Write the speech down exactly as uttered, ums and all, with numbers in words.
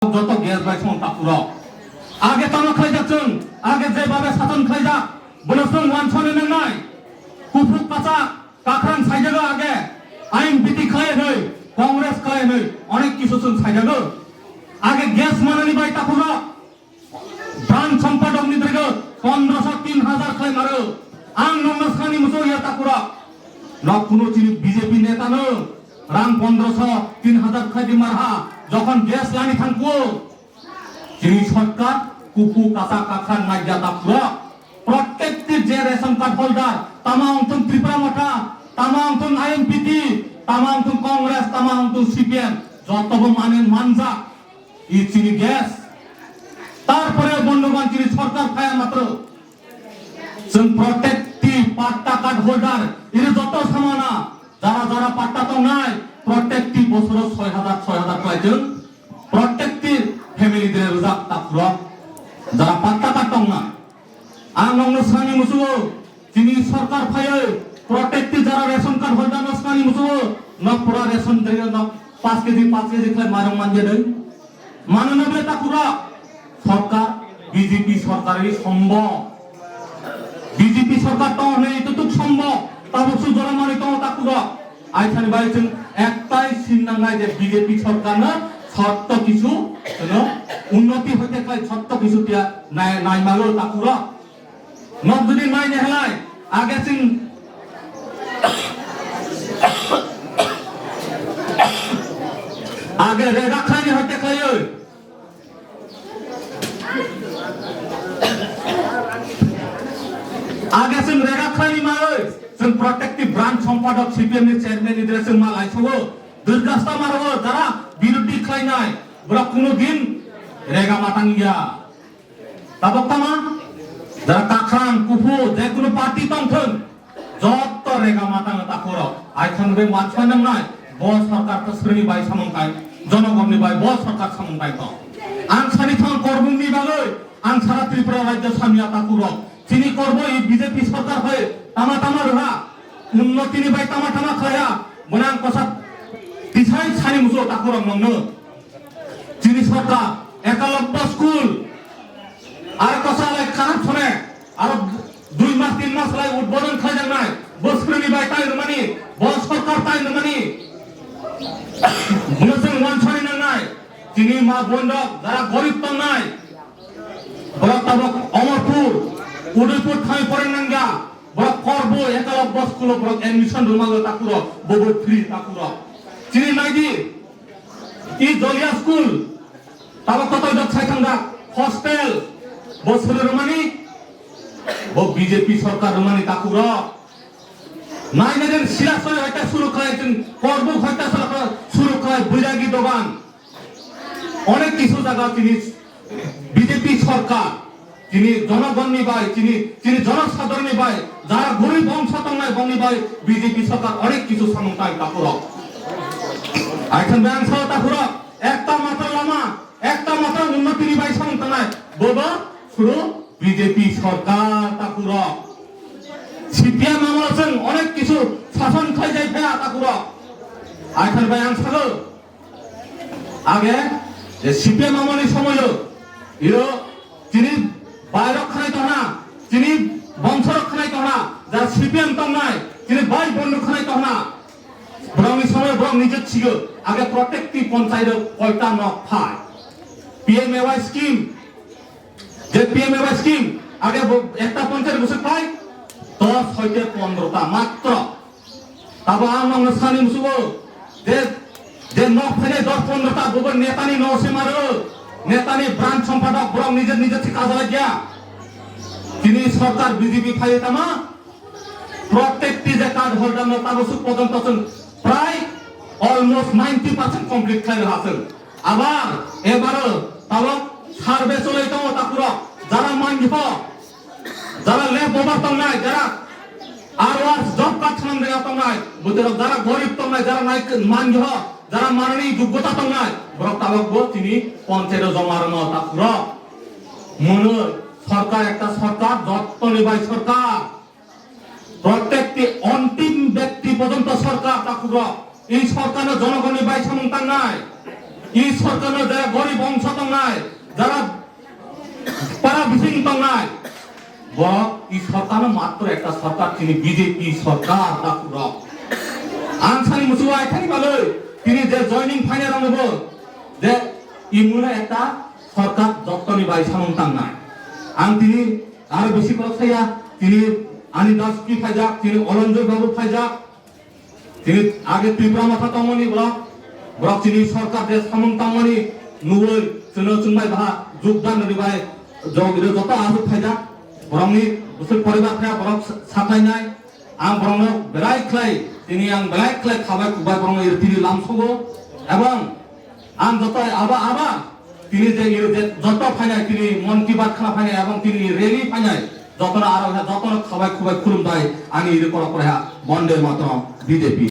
joto gas bai song takhurok. Age tamo khlaijak chwng, age jebabe sason khlaijak, bono chwng wansone nangnai. Kuphuk kacha, kakrang saijago age, ain biti khlai hwnwi, Congress khlai hwnwi, onek kisu chwng saijago. Age gas manani bai takhurok, Branch sompajok ni dregok pondroso tin hazar khlai maro. Ang nokno sani muchung ya takhurok. Nok kuno chini B J P neta no rang pondroso tin hazar khlai di marha. Jokhon gas lani thangkuo. Chini sorkar kuku kasa kakhan nai ya takhurok. Protekti je ration card holder, tama ongthung Tripura Motha, tama ongthung I N P T, tama ongthung Congress, tama ongthung C P M, jotobo mane manjak. I chini gas. Tarpore bondhoban chini sorkar phaya matro. Chwng protekti patta card holder, iri joto samana, jara jara patta tongnai, protekti bosoro soi hazar, soi hazar khlai chwng, protekti family dire rwjak takhurok, jara patta card tongnai. Ang nokno sani musugo, chini sorkar phaiwi, protekti jara ration card holder no sani musugo, nok pura ration dire nok paanch K G, paanch K G khlai mairung manja dei. Mano na ble takhurok, sorkar, B J P sorkar ri sombo. B J P sorkar tong hwnwi tutuk sombo, tabuk su jora mani tongo takhurok. Aithani bai chwng ektai sin nangnai je B J P sorkarno sotto kisu, no, unnoti hoite khai sotto kisu tia nai, nai mago takhurok. Nok jodi nai nehlai, age chwng, age rega khaini hoite khlaioi. Age chwng rega khlaini maoi, chwng protective branch sompadak C P M ni chairman ni dress chwng ma laisogo. Durgasta marogo, jara birodhi khlainai, borok kuno din rega matang ya. Tabok tama, jara kakhang, kuphur, je kuno party tongthwng, jotto rega matang takhurok. Aithang be mansai nangnai, bo sorkar to sreni bai samung kai, jonogonni bai bo sorkar samung kai to. Ang sani thang korbung ni bagoi, ang sara Tripura rajya samya takhurok. Chini korbo i B J P sorkar hai, tama tama rwha, unnoti ni bai tama tama khlaiya, bonang kosa tisai sani muso takhurok nongno. Chini sorkar, Ekalobya school, aro kosa lai kharap sone, aro dui mas tin mas lai udbodon khlaijaknai, bo sreni bai tai rwmani, bo sorkar tai rwmani, bono chwng wansani nangnai, chini ma boinrok jara gorib tongnai, borok tabok Omorpur, Udaipur thai poreng nangya, borok korbo Ekalobya school o borok admission rwmalo takhurok, bobo free takhurok. Chini naidi, I Jolia school, tabok kotoi dok sai thangda, hostel, bo suru rwmani, bo B J P sorkar rwmani takhurok. Nai nai den sila soi hoita suru khlai chwng, korbuk hoita sala suru khlai, buiragi dogan. Onek kisu jaga chini B J P sorkar, chini jonogonni bai, chini, chini jonosadharonni bai, jara gorib ongsa tongnai bongni bai B J P sorkar onek kisu samung tai takhurok. Aithang be ang sao takhurok, ekta matra lama, ekta matra unnotini bai samung tangnai, bobo suru B J P sorkar takhurok. C P M amolo chwng onek kisu sason khlai jai phaya takhurok. Aithang be ang sao, Age je C P M amoni somoyo iro chini bairok khanai tongna, chini bongsorok khanai tongna, ja C P M tongnai, chini bai bondhu khanai tongna. Borokni somoyo borok nijek sigo, age protective panchayat o koita nok phai. P M A Y scheme, Je P M A Y scheme, age bo ekta panchayat bwswk phai, dos hoite pondro ta matro. Tabo ang nokno sani musugo, je, je nok phainai dos pondro ta bobo netani no se maro, netani branch sompadak borok nije nije se kajalai ya. Chini sorkar B J P phai tama, Prottekti je card holder no tabo suk porjonto chwng prai almost ninety percent complete khlai rwha chwng. Abar ebaro tabo survey cholai tongo takhurok, jara manjho, jara left over tongnai, jara R O R job card swnam rwya tongnai, bwtwirok jara gorib tongnai, jara nai manjho, jara manani joggota tongnai, borok tabok bo chini ponchayat o joma rwno takhurok. Mwnwi sorkar ekta sorkar, jottoni bai sorkar. Prottekti ontim bekti porjonto sorkar takhurok. Ei sorkarno jonogonni bai samung tangnai. I sorkarno jara gorib ongsa tongnai, jara para bising tongnai, borok i sorkarno matro ekta sorkar chini B J P sorkar da purok. Ang sani musugo aithani baloi tini je joining phainai rokno bo je imuna ekta sorkar jottoni bai samung tangnai. Ang tini aro bisi borok saya, tini Ani Das ki phaijak, tini Olonjoy Babu phaijak, tini age Tripura Motha tongmani borok, borok chini sorkar je samung tangmani nugwi chwngno chwngbai baha jugdan rwbai jogiro joto aswk phaijak, borokni bwswk poribar phaya borok sa-, saklainai. Ang borokno belai khlai, tini ang belai khlai khabai khukbai borokno iri tini lamsogo. Ebong ang joto aba aba tini je iri je joto phainai tini Mon Ki Baat khna phainai ebong tini rally phainai jotono aro ha jotono khabai khubai khulumbai ani iri korok korok ha Bonde Mataram B J P.